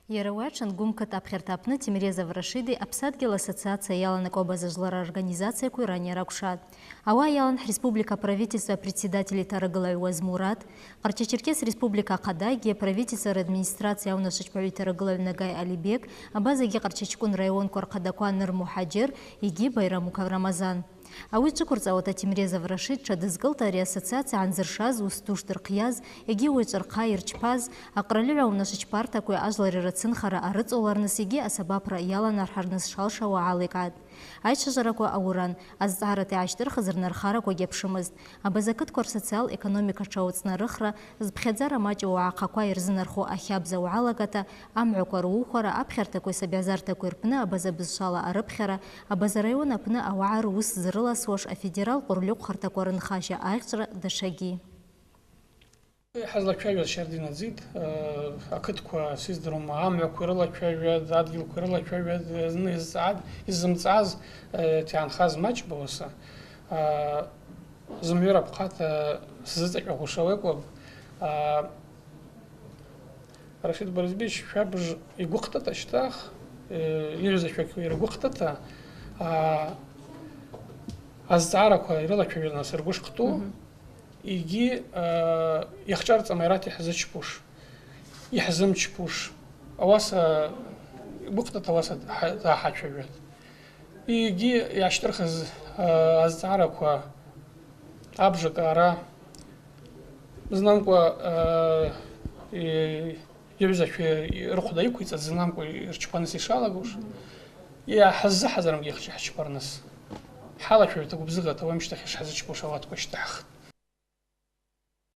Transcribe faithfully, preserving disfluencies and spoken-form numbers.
Иара уи аҽан гәымқыҭ аԥхьарҭа аҟны Темрезов Рашиди Аԥсадгьыл ассоциациа иаланакуа абаза жәлар организациақәеи ран иара акәшат. Ауаа иалан ҳреспублика аправительство апредседатели ҭарагылаҩ Уаз Мураҭ, Ҟарча-Черкес Республика ахадагьы, аправительство радминистрациа аунашьаҿбаҩ иҭарагылаҩ Нагаи Алибек, абазагьы Ҟарча-Ҷкәын раионқәа рхадақәа Ныр Муҳаџьыр егьи Баирамуқов Рамазан. Ауи дшықәырҵауа Ҭемрезов Рашид ҽадызкылт ари ассоциациа анзыршаз, ус ду шдырхиаз, егьи уи ҿырхъа ирчԥаз, аҟралиҳәа аунашьаҿбарҭақәеи ажәлари рацынхара арыҵоуларныс егьи асабаԥра иаланарҳарныс шалшауа ааликааит. Аицәажәарақәа ауран, азҵааратә иаашьҭырхыз рнархарақәагьы аԥшымызт. Абаза ақыҭқәа рсоциал-економикаҿы ауҵнарыхра, зыԥхьаӡара маҷу ауаа ахақәа ирзынархо ахьабза уалагата, амҩақәа рухәара, аԥхьарҭақәеи сабиазарҭақәеи рпны абаза бызшала арыԥхьара, абаза араион аҟны ауаа рус зрыласуаш афедерал ҟәырлыҟәхарҭақәа рынхашьа аиӷьҵәра даҽагьы. Ҳазлацәажәоз шьардинаӡит, ақыҭқәа сиздыруам, амҩақәа ирылацәажәаз, адгьылқәа ирылацәажәаз, зны изҵааз, изымҵааз, ҭиаанхаз маҷ бауса, зымҩыра ԥхаҭа сзыҵаҟьахуша уекәаб, Рашид Борисович, шәабж игәыхҭата шьҭах, иҩыза шәақь иргәыхҭата, азҵаарақәа ирылацәажәаны сыргәышхтәу, егьи, иахҿарҵама иараҭ иҳзычпуш, иҳзымчпуш, ауаса, игәыхҭата ауаса даҳацәажәеит. Егьи иаашьҭырхыз, азҵаарақәа абжак ара знамкәа, иҩыза шәи рыхәда иқәиҵаз знамкәа ирчпаныс ишалагош, иаҳзыҳазарымгьы ихчаҳчпарныс. Ҳалашәаҩ ҭагәыбзыӷ аҭауа имшьҭахь ишҳазычпуш ауаткәа шьҭаҳхт.